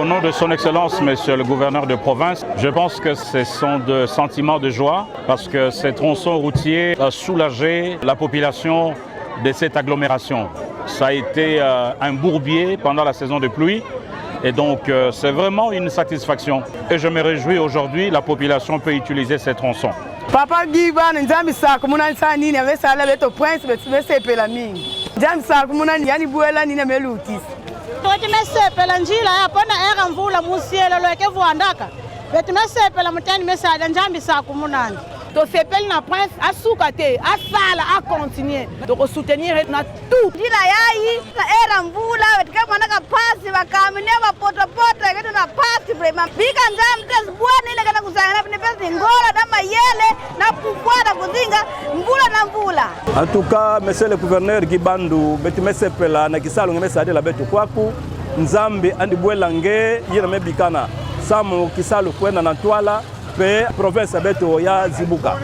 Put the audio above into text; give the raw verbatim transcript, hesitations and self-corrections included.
Au nom de Son Excellence, Monsieur le Gouverneur de province, je pense que ce sont des sentiments de joie parce que ces tronçons routiers ont soulagé la population de cette agglomération. Ça a été, euh, un bourbier pendant la saison de pluie. Et donc, euh, c'est vraiment une satisfaction. Et je me réjouis aujourd'hui, la population peut utiliser ces tronçons. Papa Giba, Nzambi sakumuna nisa nini, ame sala beto prince, beto mesepela mingi. Nzambi sakumuna nini, yani bwela nini ame lukisa. Beto mesepela njila ya pona era mvula musielo lweke vwandaka. Beto mesepela muteni mesala, Nzambi sakumuna nini. Tosepeli na prince, asuka te, asala, a continuer. Toko soutenir na tout. Njila yayi, na era mvula, beto ke mwanaka mpasi, ba camion, ba poto-poto, ke tuna mpasi vraiment. Bika Nzambi te bwani, na kana kusangana, bine pesi ngola, na mayele, na pouvoir, na kuzinga, mvula na mvula. En tout cas, Monsieur le Gouverneur Gibandu, beto mesepela na kisalu nge mesadila beto kwaku, Nzambi andi bwela nge, yina mebikana. Samu kisalu kwenda na ntwala, mpe province ya beto ya zibuka.